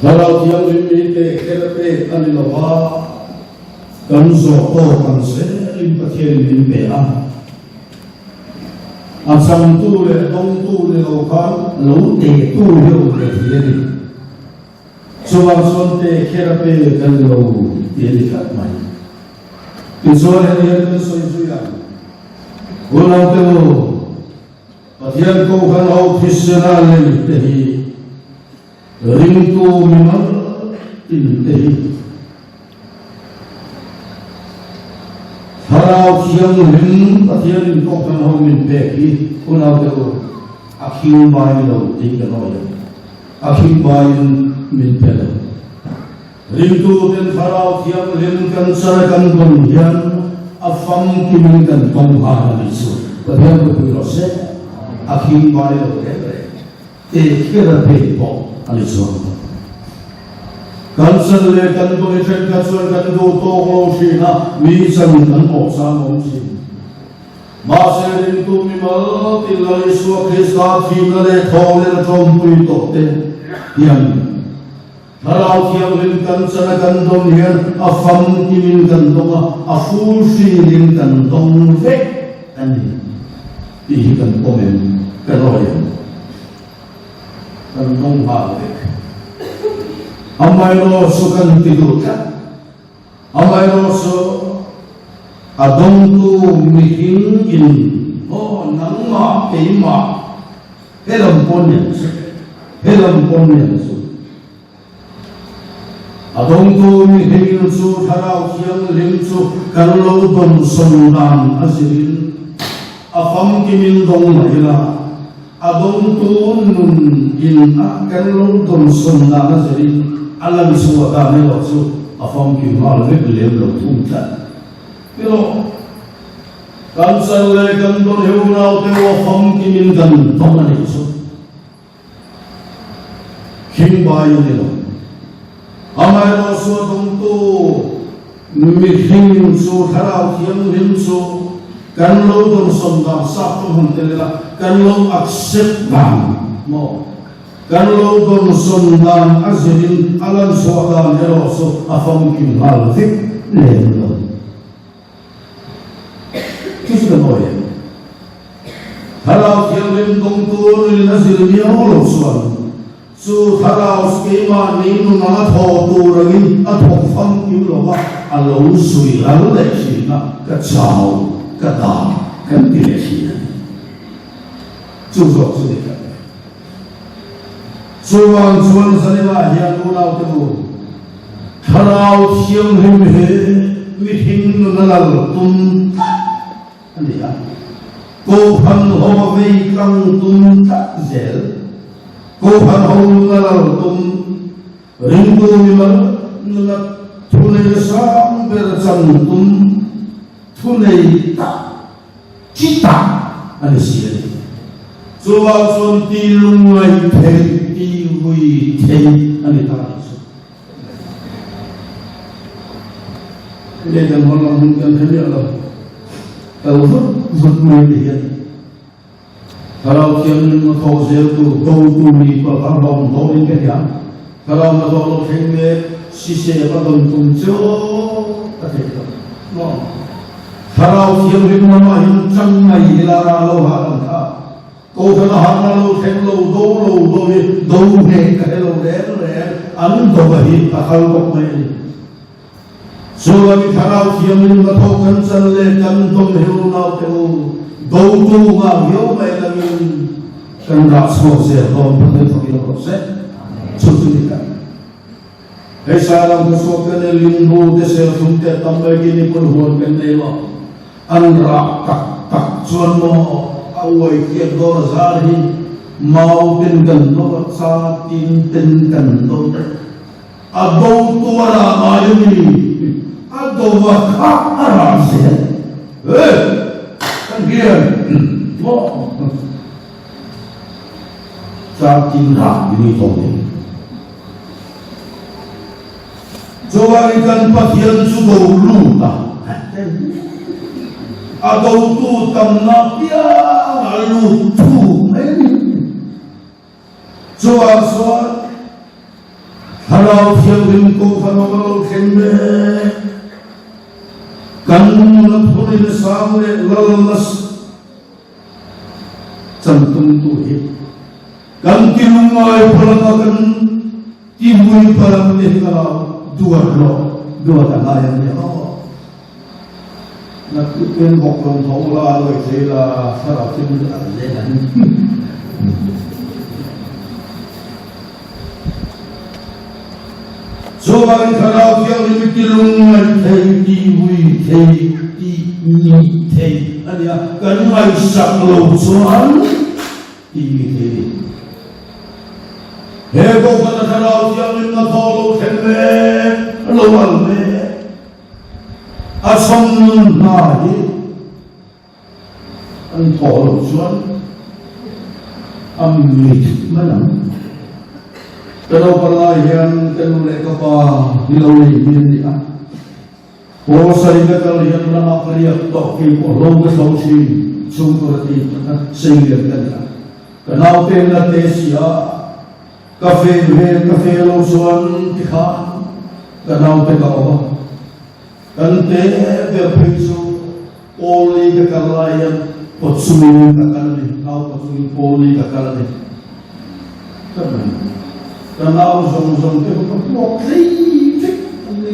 Thlarau Thianghlim mi pek kher pek a ni lo va, kan zawh tawk ang zelin Pathianin min pe a. A changtu leh dawngtu ni lo khan lo tehtu hi a awm ve thei a ni. Chuvang chuan pe kher a pe kan ni lo ti a ni tlat mai. Tichuan heti hian kan sawi zui ang, Unaute u, Pathian Kohhran ho Kristiana lei te hi ringtu mimal tin te hi Thlarau Thianghlim Pathianin Kohhran ho min pek hi unaute u a khing bai lo tih kan awih ang. A khing baiin min pe lo. Ringtu ten Thlarau Thianghlim kan char kan dawn hian a famkimin kan tawng nghal a nih chu. Pathian ropui rawh se. A khing bai lo reng reng. Te kher a pek pawh a ni chuang lo. Kan chan leh kan dawn hi thenkhat chuan kan duh tawk lo thin a, mi chan kan awh chang awm thin. Mahse ringtu mimal tin Lal Isua Krista thihna leh thawh leh a tlawmpui tawh te hian Thlarau Thianghlim kan chan a kan dawn hian a famkimin kan dawng a, a fulfilin kan dawng vek a ni tih hi kan pawm em? Kan awih em? Kan dawng nghal vek. Amaherawhchu kan ti duh tlat. Amaherawhchu a dawngtu mihring in aw nangmah keimah helam pawn niang chu helam pawn niang chu a dawngtu mihring chu Thlarau Thianghlim chu kan lo dawnsawn dan a zirin a famkimin dawng mai la a dawngtu nun in a kan lo dawnsawn dan a zirin a lan chhuah dan erawh chu a famkim nghal vek lem lo thung tlat. Erawh kan chan leh kan dawn heu naute u a famkimin kan dawng a nih chu. Khingbai a ni lo. Amaherawhchu a dawngtu mihring chu Thlarau Thianghlim chu kan lo dawnsawm dan sap pawh han tel ila, kan lo accept dan maw? Kan lo dawnsawm dan a zirin a lanchhuah dan erawh chu a famkim nghal vek lem lo. Chu chu kan awi em? Thlarau Thianghlim dawngtu nuin a zir miau lo chuan chu Thlarau keimahni nun anga thaw tur angin a thawk famkim lo va, a lo zui ral leh thin a, ka chau, ka dah kan ti leh thin a ni. Chu zawk chu ni khat e. Chuvang chuan Zanina hian unaute u, Thlarau Thianghlim hi mihring nun a lal tum tlat a ni a, Kohhran ho a vei tlang tum tlat zel. Kohhran ho nun a lal tum, ringtu mimal nuna thunei sang ber chan tum, thunei tak chi tak a ni si a ni. Chuvang chuan ti lungngaih thei, ti vui thei a ni ta a nih chu. Hei kan hawn lam hun kan hre miah lo, kal vut vut mai ti hian Thlarau Thianghlim a thawk zel tur dotu mi pawh kha bawm dawnin ka hria. Thlarau na zawh lo thleng mek sise va dawn tum chu ka thei lo. Maw? Thlarau Thianghlim lamah hian chang mai ila ra lo ha kan kha. Kohhran a harna lo thleng lo do lo do hi do hneh ka he lo reng reng an do a hi a kal bawk mai a ni. Chuvangin Thlarau Thianghlim na thawk kan chan leh kan dawm heu naute u dotu ngah viau mai langin kan rah chhuak zel dawn Pathian fakin awm rawh se. Chu chu ni tak. Hei Sailam khawchhuak te leh Limbu te Serthlum te tam mai khi ni pawn huan kan nei lo. An rah tak tak chuan maw a uai thiam dawn a zar hi mau ten kan do a, cha tin ten kan do. A do tu a rah ngai a ni, a do a kha a rah zel. Hey! Kan hian maw cha tin rah ni tawh ni. Chuan kan Pathian chu do lut a, a dotu tamna piang a lut thuk mai a ni. Chuvang chuan. Thlarau Thianghlim Kohhran awm a lo thleng mek. Kan nuna phurin sang leh lalna chantumtu hi kan ti lungngai palanga kan ti mui palang te hi ka lo duat lo duat a ngai a nia aw. Naktuk ten bawk rawn tho ula a lawi thei la thlarau thianghlim an len an. Chuvangin Thlarau Thianghlim i ti lungngaih thei, ti ui thei, ti ni thei a nia, kan ngaihsak lo chuan ti mi thei ni. He Kohhrana Thlarau Thianghlim na thaw lo thleng mek, lo al mek, a chhawm nun hna hi An thawh loh chuan a mit mai ang. Ka naupan lai hian ka nu leh ka pa hi lo nei mi an ni a. Pawl sarih ka kal hian ramah ka riak tawh kei pawh lo ka hlo thin chung tur a ti tak a seilian ka ni a. Ka naute na te si a, ka fe ve ka fe lo chuan tikhan ka naute ka awm a. Kan te ber phei chu Pawl li ka kal lai hian kawt chungin ka kal a ni, nau kawt chungin pawl li ka kal a ni. Ka mai, ka nau zawng zawng te ho ka puak tlei vek an ni.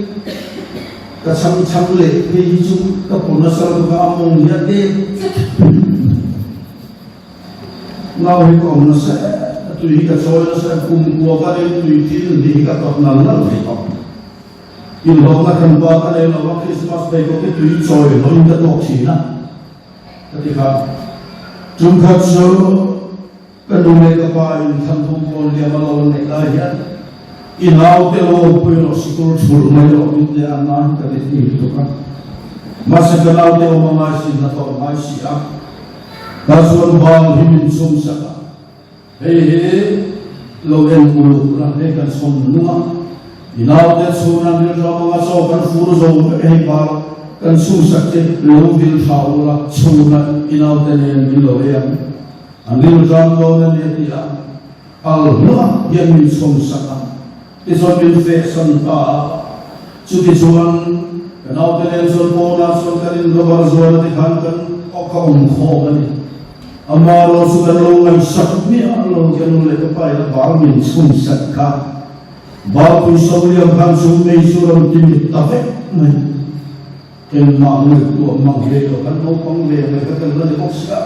Ka chhang chhang leh phei hi chu ka pu nasa lutuk a, a mawng hi a dek vek. Nau hi ka awm nasa em a, tui hi ka chawi nasa em, kum kua ka rin tui thil ni hi ka tawp nal nal thei tawh. Inhlawhna kan ba ka nei lo a, Christmas day pawh hi tui chawi hlawhin ka tawk thin a, ka ti kha. Tum khat chu ka nu leh ka pa in thlanthum pawn liam a lo an neih lai hian i naute lo awmpui rawh, sikul thulh mai rawh min ti a, nan ka ti thui lutuk a. Mahse ka naute awm a ngai si, hnathawh a ngai si a, ta chuan bang hi min chhum sak a. Hei hi lo en uluk la, hei kan sawm nung a, i naute chhun an rilram anga chaw kan fur zo vek hei par kan chhungsak che lo vil tha ula chhun a i naute nen min lo ei ang, an rilram dawn a nia ti a al hluah hian min chhawmsak a, tichuan min fehsan ta a, chutichuan ka naute nen chuan pawnah chuan kan inrawar zual a tikhan kan awk a awm khawm a ni. Ama ro chu kan lo ngaihsak miah lo ka nu leh ka pa in a bal min chhun sak kha. Bal pui so liam khan chu mei chu rawn ti mit ta vek mai. Engmah ngaihtuah mang hlei lo kan naupang ve mai kha kan la ni bawk si a.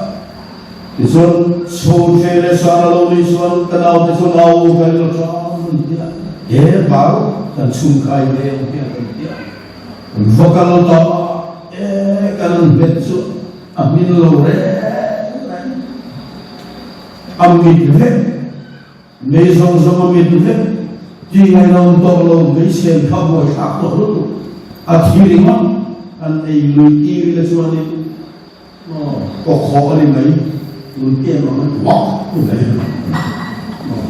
Tichuan chhun fe leh san a lo nih chuan ka naute chu nau kan la ṭang an ti a. He bal kan chhun khai ve ang hian kan ti a. Va kal ta e kan hmet chu. A hmin lo reng reng, a mit vek, mei zawng zawng a mit vek, ti ngainawm tawh lo, hmeichhe kha buaithlak tawh lutuk, a thi ringawt, an ei lui tir ila chuanin aw kawkhawh a ni mai, tun kem ang an vak ni mai aw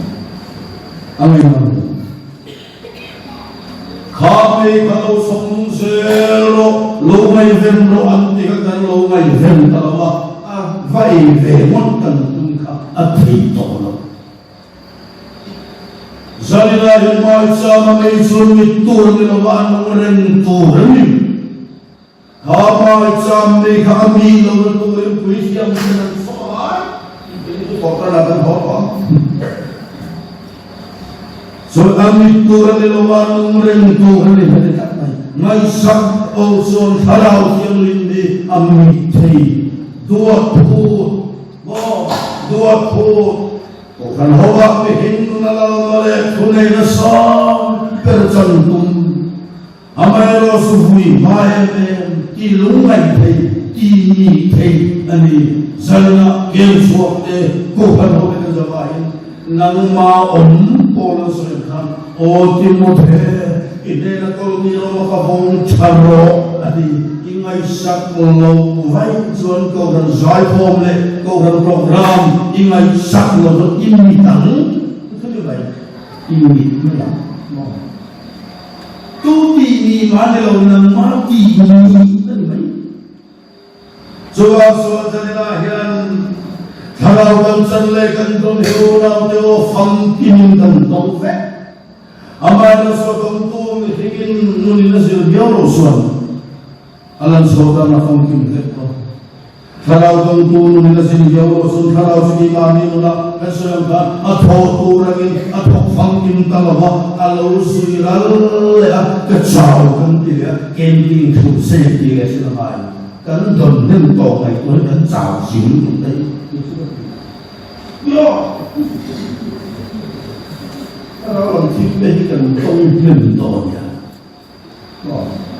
a ngainawm lo. Kha mei kha lo sawm zel rawh, lo ngaihven rawh an ti kha kan lo ngaihven ta lo a, a va ei ve ngawt kan tum kha a thei tawh lo. Zanina hi Maichama mei chu mit tur ni lova a nung reng tur a ni. Kha Maicham mei kha a mi lo na turin puithiam ten an chhuah lai in chu kawhhranah kan haw tawh ang. Chuan a mit tur a ni lo a, nung reng tur a ni heti tlat mai. Ngaihsak o chuan Thlarau Thianghlim hi a mit thei. Duat phut maw? Duat phut. Kohhran hovah mihring nuna lalna leh thuneihna sang ber chan tum. Amaherawh chu vui hma em em, ti lungngaih thei, ti ni thei a ni. Zanah kel chhuak te Kohhran ho te ka zavahin nangma awm pawl an sawi khan, Aw Timothe, i hnena kawl ni lo a ka vawng tha rawh a ti. I ngaihsak lo vaih chuan Kohhran zaikhawm leh Kohhran program i ngaihsak lo chuan i mit ang, chu mai, i mit mai ang maw? Tu tih ni mah ni lo nangmah tih ni a ni mai. Chuvang chuan Zanina hian thlarau kan chan leh kan dawm hi unau te aw famkim kan dawng vek. Amaherawhchu a dawngtu mihringin nunin a zir viau lo chuan a lan chhuah dan a famkim vek lo. Thlarau dawngtu nunin a zir viau lo chuan thlarau chu keimahni nunah kan sawi ang khan a thawh tur angin a thawk famkim ta lo va, a lo zui ral leh a, ka chau kan ti leh a, camping thut se ti leh sin a ngai. Kan dawn hnem tawh ngaihtuah hi kan chau zing lutuk daih tih chu ka ti. Thlarau lam thil te hi kan tawng hnem tawh a nia.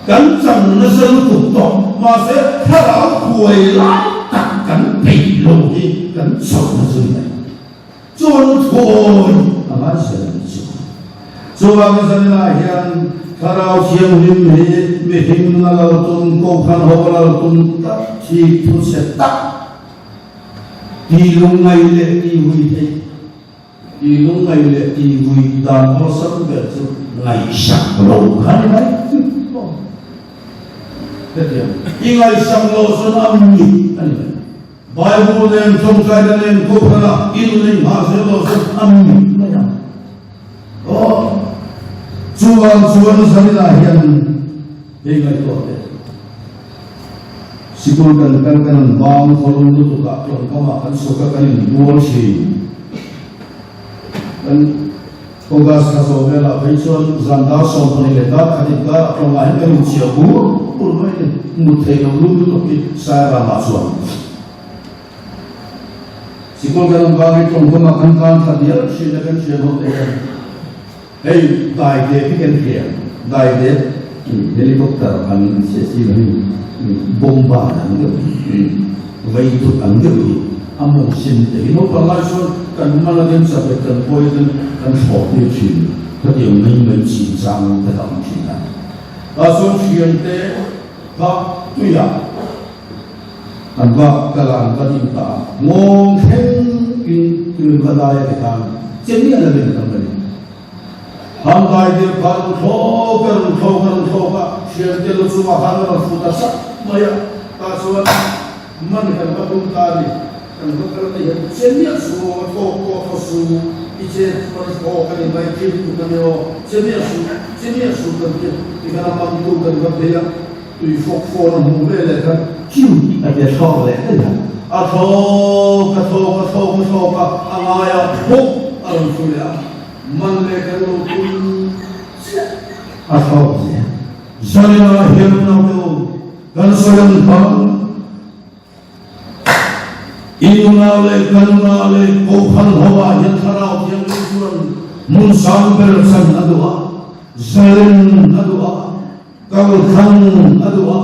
Kan chang nasa lutuk tawh, mahse thlarau huai lai tak kan peih lo hi kan chauh na chu ni mai. Chuan thawi a ngai zel a ni chu. Chuvangin zanah hian Thlarau Thianghlim hi mihring a lal tum, Kohhran ho a lal tum tak thik thu chhe tak ti lungngai leh ti vui theih, ti lungngai leh ti vui dan awlsam ber chu ngaihsak lo kha ni mai. Hetiang i ngaihsak lo chuan a mit a ni mai. Bible nen tawngtaina nen Kohhrana inneih nghah zel lo chu a mit mai ang. Aw, chuvang chuan zaninah hian hei ngaihtuah teh. Sikul kan kal kan an bang khawlum lutukah tawngkamah kan chhuk a kan inbual thin. Kan August thla zawh velah phei chuan zan dar 12 leh dar khat inkarah tlawngah hian kan inchhiar bur bur mai a ni. Mut theih lo lut lutuk hi Sairamah chuan sikul kan awm vangin tlawngkawmah kan tlan thla dial thin a kan thian ho te hian hei dai dep hi kan hria dai dep helicopter ang chiah si lo hi bomba ang deuh hi vei tut ang deuh hi a mawng sin te hi naupang lai chuan kan hman a den chak leh kan pawi ten kan thlawh tir thin khatiang mai mai chin chang te tam thin a tah chuan thian te kha tuiah an va kal a an va ding ta a ngawng thleng in tuin va dai a ti khan chemiah la len tam a ni. Han dai dir kha rawn thlawk a, rawn thlawk a, rawn thlawk a, thiante lu chungah khan a rawn fu ta sak mai a, tah chuan man kan va tum ta a ni, kan va kal mai hian che miah suh aw, a thlawk pawh a thaw su, i chet chuan a thlawk a ni mai, thil tuk a ni aw, che miah suh, che miah suh kan ti a, tikhan a mantu kan va phei a, tui fawk fawn a hmuh ve leh khan chiu a ti a thlawk leh daih a, a thlawk, a thlawk, a thlawk, a thlawk a, a ngai a, bawk a rawn fu leh a. Man leh kan lo tum chiah a hlawk zel. Zaninah hian naute u, kan sawi ang hmang i nunah leh ka nunah leh Kohhran hovah hian Thlarau Thianghlim chuan hmun sang ber chan a duh a, zalen a duh a, kalthlang a duh a.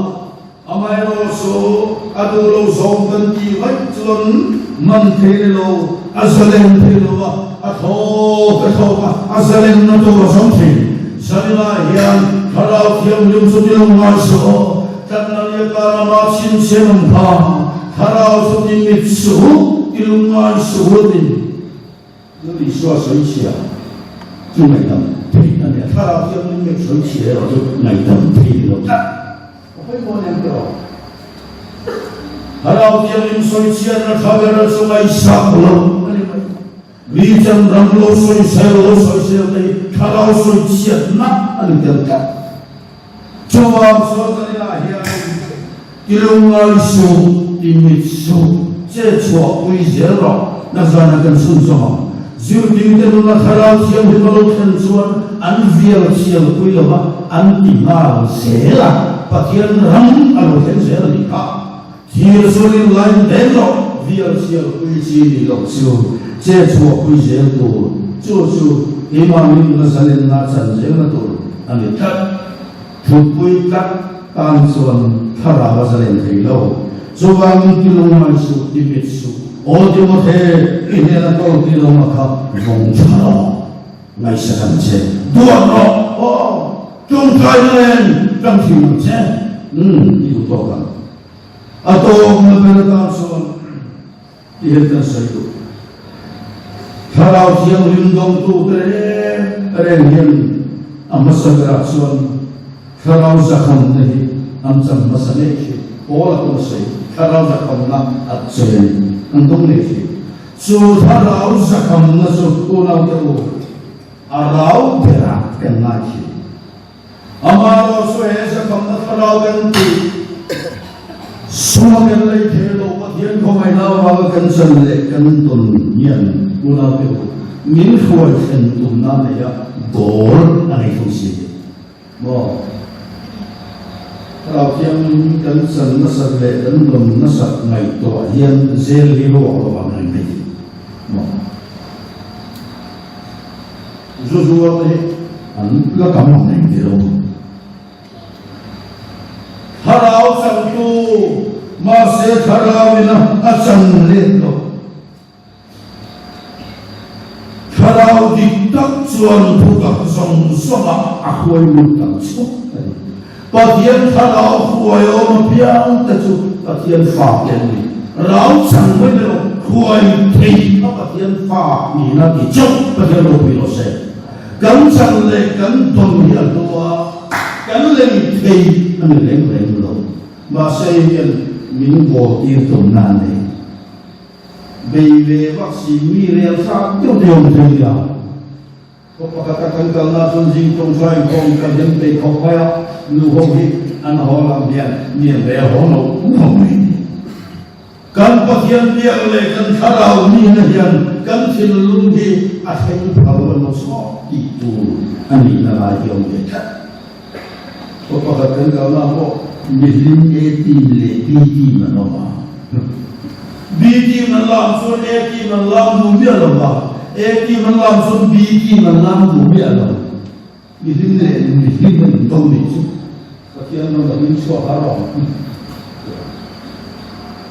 Amaherawhchu, a duh lo zawng kan tih vaih chuan man thei ni lo, a zalen thei lo a, a thlawk a thlawk a, a zalenna tur a zawng thin. Zaninah hian Thlarau Thianghlim chu ti lo ngai suh aw, tlatna ni atan amah chhinchhian ang kha, Thlarau chu ti mit suh u, ti lungngai suh u ti. Lal Isua sawi chhia chu ngaihdam theih a ni a, Thlarau Thianghlim mek sawi chhia erawh chu ngaihdam thei ni lo tlat. Ka pawimawh nen te aw. Thlarau Thianghlim sawi chhiatna tha ber chu ngaihsak lo a ni mai. Mi chan ram lo sawi sel lo sawi sel te hi Thlarau sawi chhiatna a ni tel tlat. Chuvang chuan kan inah hian i lungngai suh, i mit suh, che chhuah pui zel rawh, na zana kan chhun zawm ang. Zirtirte nuna Thlarau Thianghlim a lo thlen chuan an vial thial pui lo va, an ti nghal zel a, Pathian ram a lo thleng zel a nih kha. Thir chuan in lain deng rawh, vial thial pui chi nih loh chu, che chhuah pui zel tur, chu chu keimah nunna zalenna chan zelna tur a ni tlat. Thutpui tlat tan chuan thlarau a zalen thei lo. Chuvangin ti lungngai suh, ti mit suh, aw Timothe, i hnena kawl ti lo ma kha vawng tha rawh, ngaihsak ang che, duat rawh, aw, tawngtaina nen kan thin ang che, umm, i duh tawk ang. A tawkna ber atan chuan ti hian kan sawi duh. Thlarau Thianghlim dawngtute reng reng hian a hmasa berah chuan Thlarau zakhamna hi an chan hmasa ngei thin. Paula pawh a sawi, Thlarau zakhamna a chen an dawng ngei thin. Chu Thlarau zakhamna chu unaute u, a rau berah. kan ngai thin. Amaherawhchu he zakhamna thlarau kan tih suma kan lei thei lo Pathian khawngaihna avanga kan chan leh kan tawn hian unaute u min hruai thlen tumna neia goal a nei thung si maw? Thlarau Thianghlim kan chan nasat leh kan dawn nasat ngaihtuah hian zel hi ruak lo ang reng mai maw? Zu zuar te hi an la tam ang reng ti lo. Thlarau changtu mahse thlarau ina a chan let lo. Thlarau dik tak chuan thutak zawng zawngah a hruai lut tak chhuak a ni. Pathian thlarau hruai awm apiang te chu Pathian fa te an ni. Rau chang mai lo hruai thei kha Pathian fa nihna ti chauh Pathian ropui rawh se. Kan chan leh kan dawn hi a hlu a, kan lei thei a ni reng reng lo. Mahse hian min bawl tir tumna a nei. Bei ve vak si mi rel hrang deuh deuh awm thei nia. Khaw pakhata kan kalna chuan zing tawngtai inkhawm kan hem peih khawp mai a, nu ho hi an haw lam hian mi an rel haw lo lo mai. Kan Pathian biak leh kan thlarau nihna hian kan thinlung hi a thleng phal emaw chhuak tih tur a nihna lai hi a awm ve tlat. Khaw pakhat kan kalna pawh mihlim A team leh B team an awm a. B team an lam chuan A team an lam duh miah lo va, A team an lam chuan B team an lam duh miah lo. Mihlim leh mihlim an into nih chu Pathian rawn a hlim chhuak har awm.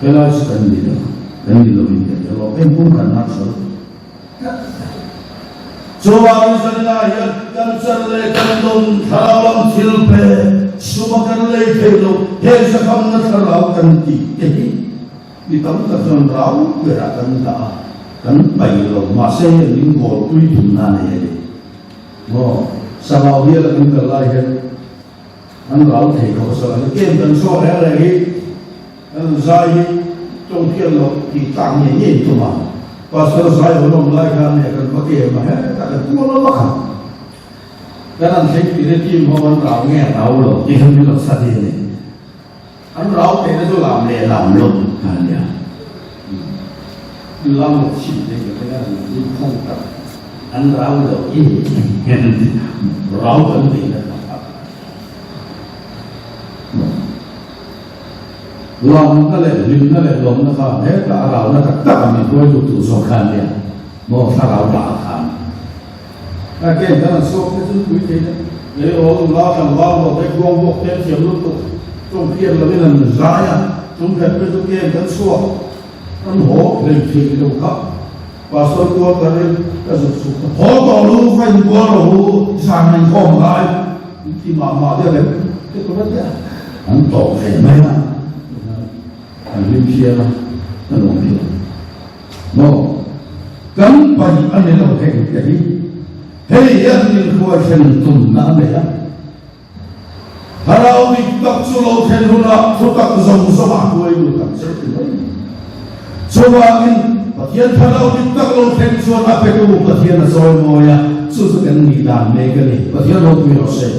Helai chu kan ni lo, kan ni lo in kan ni lo, engpum kan hnar sawi. Chuvangin zanina hian kan chan leh kan dawn thlarau lam thil pe suma kan lei thei lo he zakhamna thlarau kan tih te hi mi tam tak chuan rau berah kan dah a, kan paih lo mahse hian min bawlpui tumna a nei a ni. Maw Sangau bial a kan kal lai hian an rau thei khawp a sawi a ni. Kem kan saw reng reng hi Kan zai hi tawngpian loh tih tlak ngei ngei in tum a, Pastor zai hun awm lai khan nge kan va kem a, hetah kan kual a vak a, kan an thleng tir e team ho an rau nge rau lo tih kha min lo study a ni. An rau theihna chu lam leh lam lo kha a nia. Lam lo chhin te ka te an in khawng tak an rau lo i rau kan tih na kha. Lawmna leh hlimna leh lawmna kha hetah a rauna tak tak a min hruaitu tur zawk kha ania maw thlarau dah khan a ken kan an suak te chu pui thei te lei rawl nula tlangval rawh te khuang bawk te thiam lutuk tawng phian lovin an zai a chung khat te chu ken kan chhuak an haw hlei thei lo kha pastor kual ka rin ka zuk chuk haw tawh lu fa in kual rawh u zan inkhawm lai Ti mah mah deuh em? Te ka va tia. An tawp ve mai a. An hlim phian a, ka nuam phian. Maw? Kan paih a ni lo heng te hi. Hei hian min hruai thlen tumna a nei a. Thlarau dik tak chu lo thlen hunah thutak zawng zawngah hruai lut ang che ti mai. Chuvangin Pathian thlarau dik tak lo thleng chuan a petu Pathian a chawi mawi a, chu chu kan nih dan mek a ni. Pathian ropui rawh se.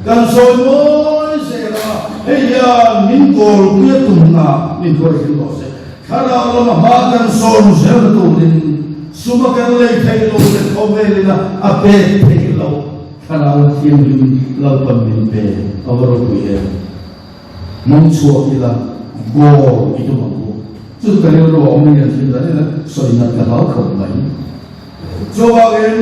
Kan sawi mawi zel a, hei hian min kawlpui a tumna min hruai thleng rawh se. Thlarau lama hma kan sawn zel turin suma kan lei theih lo leh khawvelin a a pek theih loh Thlarau Thianghlim Lalpan min pe a va ropui em. Hmang chhuak ila goal i tum ang u. Chu chu ka rilru a awm eng thil dan ila sawi nat ka hlau khawp mai. Chuvangin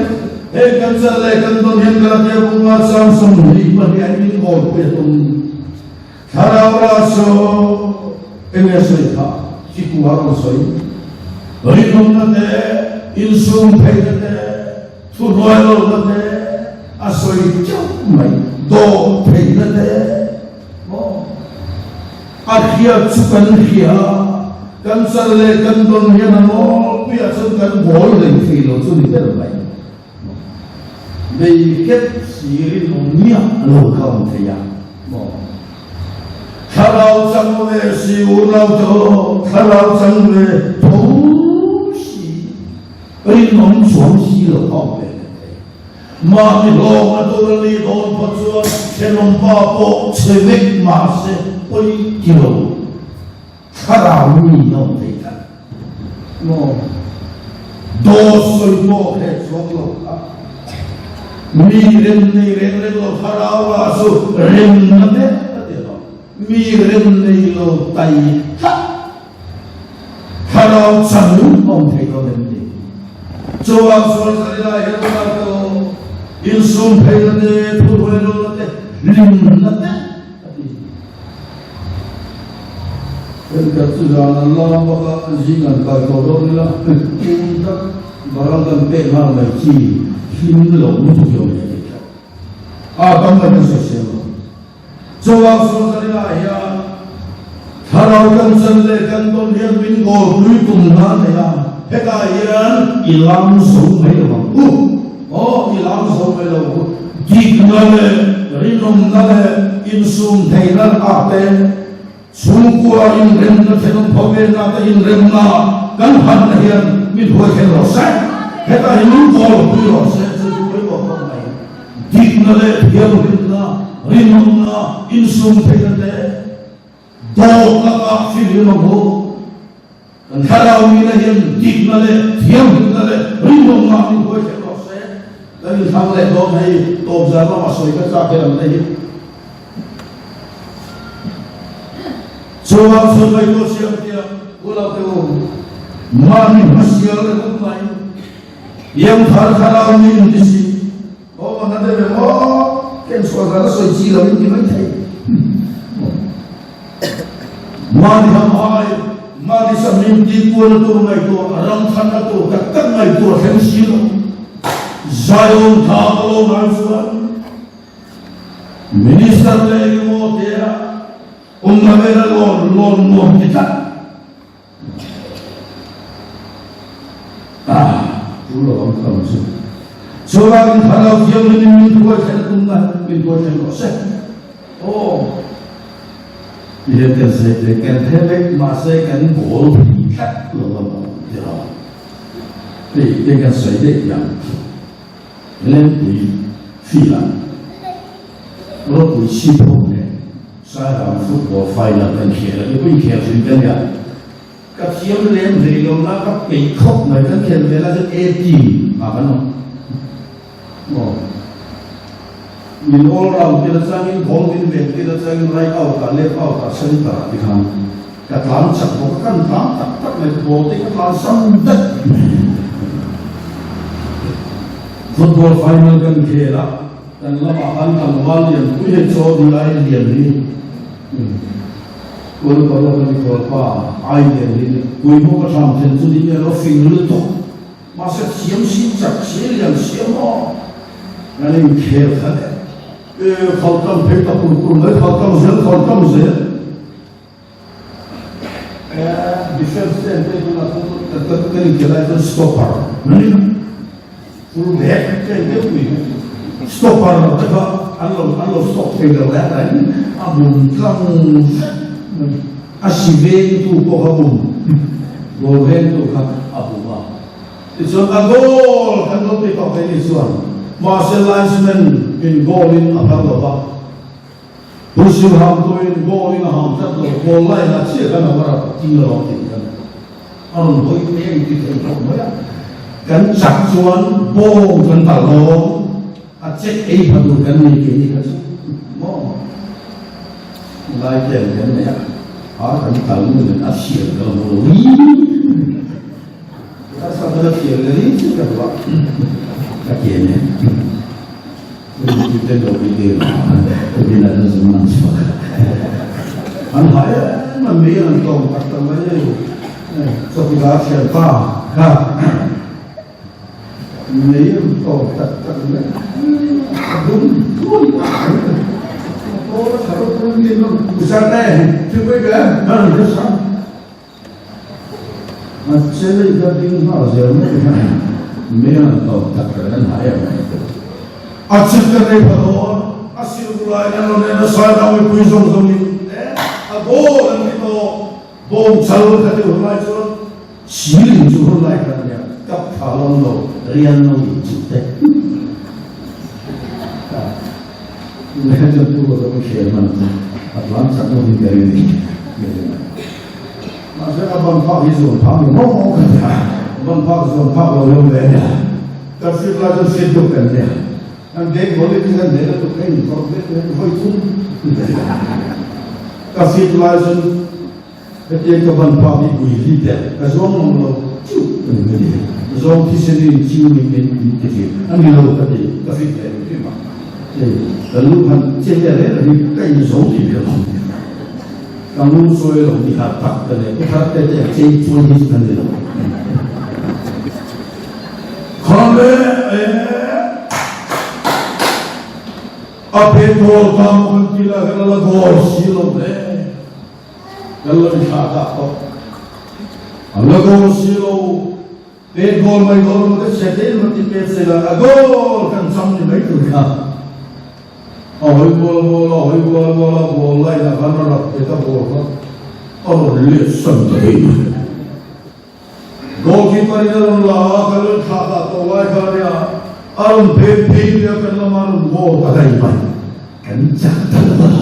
heng kan chan leh kan dawn hian Galatia bunga chang 22 ah min goal pui a tum. Thlarau ra chu eng nge sawi kha chi ku a rawn sawi. Rinawmna te, insum theihna te, thuhnuai lohna te a sawi chauh mai. Dawh theihna te. Maw? A hriat chu kan hria a, kan chal leh kan dawn hian a nawlpuiah chuan kan bawl hlei thei lo chu ni ber mai. Maw? Bei hlep si rinawm miah lo kha awm thei a. Maw? Thlarau chang ve si unau te aw, thlarau chang ve tho si, rinawm chuang si lo kha awm ve leh thei. Mahni hlawkna tur a nih dawn phawt chuan thenawmpa pawh chhe vek mahse pawi ti lo thlarau mi in a awm thei tlat maw? Dawt sawi pawh hreh chuang lo kha mi rem nei reng reng lo thlarau lah chu remna vek a ti lo. Mi rem nei lo tai tlat. Thlarau chan awm thei dawn em ni? Chuvang chuan Galilai hian kal tawh, insum pheina te, thuhnuai lohna te, hlimna te a ti. Thenkhat chu zan an lam bawk a, zing an kai tawh dawn ila, tum tak baral kan pek nghal mai chi hlim lo lutuk hi awm leh thei tlat. A tam mai kan sawi sel lo. Chuvang chuan Galilai hian thlarau kan chan leh kan tawn hian min gawlpui tum hna a nei a, hetah hian i lam zo mai lo ang u. Aw, i lam zo mai lo ang u. Dikna leh rinawmna leh insum theihna ah te, chhungkua inremna thenawm khawvelna te inremna kan hanna hian min huai thlen rawh se. Hetah hi min gawlpui rawh se, chu chu pawimawh khawp mai. Dikna leh thianghlimna, rinawmna, insum theihna te dawt laka fihlim ang u. Kan thlarau mina hian dikna leh thianghlimna leh rinawmna min huai hreh rawh se. Kan inthlang leh dawn hei tawp zan lama sawi ka chak hian an nei hi. Chuvang chuan ngaihtuah siam tia Ulau te u, mahni hmasial leh hun mai Iang thar thlarau mi in ti si. Aw na deuh em aw, ken sual zan a sawi chi lo in ti mai thei. Mahni ham ai, mahni sam min ti kual tur ngaihtuah, ram thanna tur tak tak ngaihtuah thleng si lo. Zion tha ka lo ngai chuan Minister leh engemaw te a awmna vela lawn lawn nuam ti tlat. Chu lo ang tam chu. Chuvangin thlarau thianghlimin min hruai thlen a tum na min hruai thlen rawh se. Aw. Tihian kan sawi thei, kan hre vek mahse kan bawl thei tlat lo ang ti lo. Hei te kan sawi daih tih ang. Lengpui field ah ropui chhip ho nen Sairang football final kan khel a, mipui inkhel hrim ka nia. Ka thiam lem hlei lo na ka peih khawp mai, kan khel ve lai chuan A team ah kan awm. Aw. Min all round tir atangin ball min ven tir atangin right out ah left out ah center ah tikhan ka tlan chak bawk a, kan tlan tak tak mai ball te ka tlan sam daih. Football final kan khel a. Kan lamah khan tlangval lian pui hei chaw ni ai lian hi Kual palo kan mikhual pa ai lian hi pui hmawk a hram then chu ni nge lo fing lutuk mahse thiam si chak si lian si a maw kan inkhel khat e khal tlang phei ta kur kur mai khal tlang zel khal tlang zel e defense te an tunah kan kan inkhel lai chuan stopper Full back te deuh pui stopper lo te kha an lo an lo stop thei lo leh reng a bum tlang vek mai a si veng tu pawh kha bum goal veng tu kha a bum a tichuan a goal kan lo ti tawh thei ni chuan mahse linesman in goal in a phal lo va Pu Siu Ham tuin goal in a ham tlat lo goal line ah chiah khan a va rak ting lo ang tih khan A rawn hawi phei a inti thei khawp mai a, kan chak chuan bawng kan tal dawn a check ei pha tur kan nei kei ni kha chu maw lai ten kan nei a, a kan tal nu nen a thian ka lo hmu lo ri ka sa ka thian le ri chu ka duh a ka ke nen An hai em em mai an tawng tak tak mai hei chawkidar thianpa kha mei an tawng tak tak mai a dum thui Mahse ka ding nghal zel mai hian mei an tawp tak reng an hai em mai. A chik ka nei pha dawn, a silh lai an rawn en a sairang mipui zawng zawng in e a goal an ti tawh, bawm chal ka ti hun lai chuan ceiling chu hun lai khan ania kap tha lawm lo rian lo in chu te. Tunah chuan pu ka zawk hriat hman chu a tlan chak lo hi ka ring a ni. Mahse a ban phak hi zawn phak ni maw maw ka tia, ban phak zawn phak lo lo ve a nia. Kan hriat lai chuan hriat deuh kan nia. Kan dek mawl in kan dek a tuk ka inzawrh ve ve vawi thum. Ka hriat lai chuan Hetiang ka ban phak hi ui hi teh ka zawng ngam lo chiu ka ni mai. Zawng thisen in chiu ni min min ti thin a ni lo ka ti ka fit ve hrim hrim a. Hei ka lu han che ve reng hi ka in zo ti ve lo. Ka ngun sawi lo ni har tak ka nei ka thar te te a chei chuan hi chu ka ni lo. Khawle e a pe goal ta maw kan ti la kan la goal si lo le. Kan lo inthlah tak tawh. A la goal si lo, pet goal mai dawn lo te chhe te in rawn ti pet se la, a goal kan cham ni mai tur kha. A hawi kual kual a, hawi kual kual a, ball line ah khan a rak pet a ball kha a rawn let san ta thei mai. Goalkeeper in a rawn la a, kan lo inthlah tak tawh lai kha a nia, a rawn phen phei leh a, kan lama rawn goal ta daih mai. Kan chak ta lo a.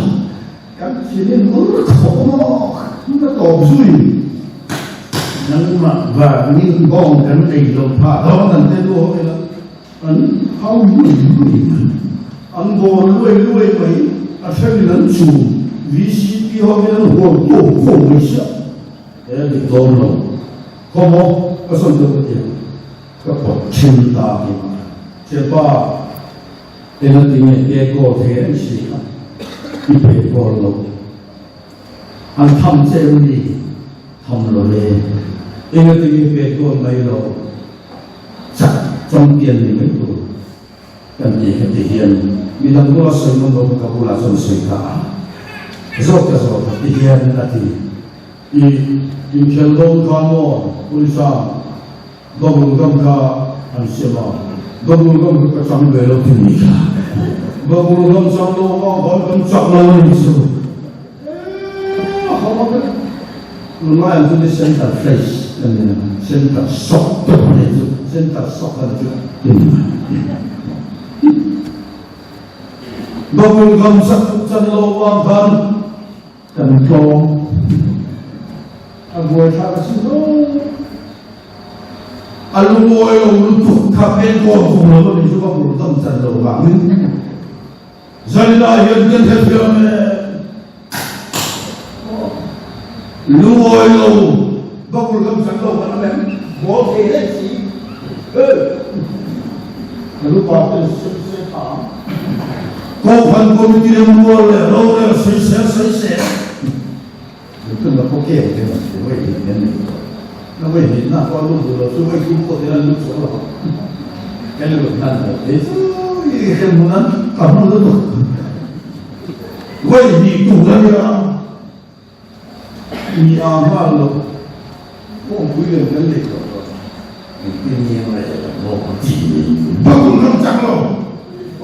Kan thilin ur khawp maw na tawp zui. Nangmah vangin bawng kan ei lo phah dawn an te luah ila an hau luai luai mai. An bawl luai luai mai, a thenin an chum, VCP hovin an hual kuau kuau mai sia. He a dik dawn lo. Khaw maw ka sawn deuh ka tia ka pawt thin ta ti mah. Thianpa. Engati nge ke kawl thei reng si kha i pe kawl lo? An tham che em ni? Tham lo e. Engati nge pe kawl mai lo? Chak champion ni mai tur kan ti kha ti hian midang bula sawi ngam lo ka bulah chuan sawi ta a. Zawk ka zawk a ti hian a ti. I inkhel dawn kha maw Pulisa? Bubble gum kha an siam a, bubble gum hi ka chang ve lo ti ni kha. Bubble gum chang lo vang khan kan chak lo a ni chu. Eee a hawk a Tunlai ang chu ni center face kan ni a, center shock te pawh ni chu, center shock a ni chu ti ni mai. Bubble gum chak chan lo vang khan Kan tlawm a buaithlak a si hlawm. A lungawi lo lutuk kha enkawl tum lo a nih chu ka bul dam chan lo vangin Zaninah hian kan hrethiam e. Lungawi lo ka bul dam chan lo kan awm em? Bawl thei reng si. Ka lupa ten sep sep a ang. Kohhran committee remrual leh rorel sawisel sawisel. Tun la pawh kem te man te vawi hnih hian nei tawh. Na vawi hnih na pawh a lut duh lo chu vawi thum pawh tiin an lut chhuak lo ang. Kan lut hnan lo thei chu i hremhmun an tam lutuk. Vawi hnih tur a nia. Mi a nghal lo. Kawngpui lem kan nei tawh lo. Engtin nge mai a kan lawm ang tih ni. Bakul ram chak lo.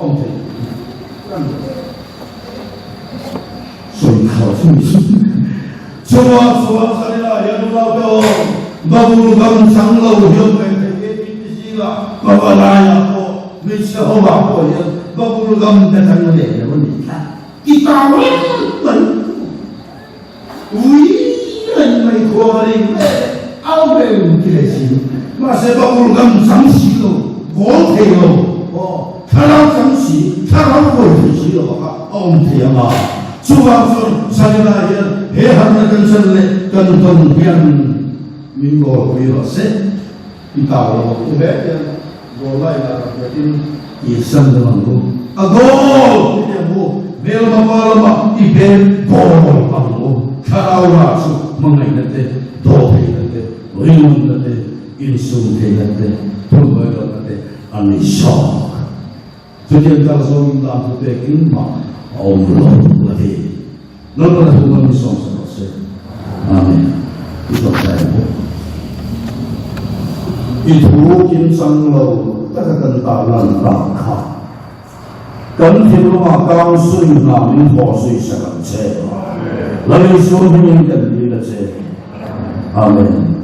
Awm thei kan lo. Sawi kha chu ni. Chungah chuan Salila hian unau te aw, Bakul ram chang lo hian mai thei APP zingah Pavalaiah pawh hmeichhe hovah pawh hian Bakul ram te chang leh lo a nih kha. I tau reng mai. Ui reng mai khua ka ring ve au reng ti leh si. Mahse bakul gam chang si lo, goal thei lo, aw thlarau chang si, thlarau kawi thei si lo kha a awm thei ang a. Chuvang chuan Salina hian he harna kan chan leh kan tawn hian min goal pui rawh se. I tau lo ang u hle hian goal line ah rak vetin i san deuh ang u. A goal i ti ang u, hmelma pa lamah i bel goal ang u. Thlarau rah chu hmangaihna te, dawhtheihna te, rinawmna te, insumtheihna te, phunnawi lohna te a ni zawk. Chutiang kal zawngin dan thu pek engmah a awm lo a ti. Lalpan a thumal mi sawmsak rawh se. Amen. I tawngtai ang u. I thu kimchang lo taka kan tarlan tak kha kan thinlungah kang sui hna min thawh zui sak ang che. Lal Isua hmingin kan dil a che. Amen.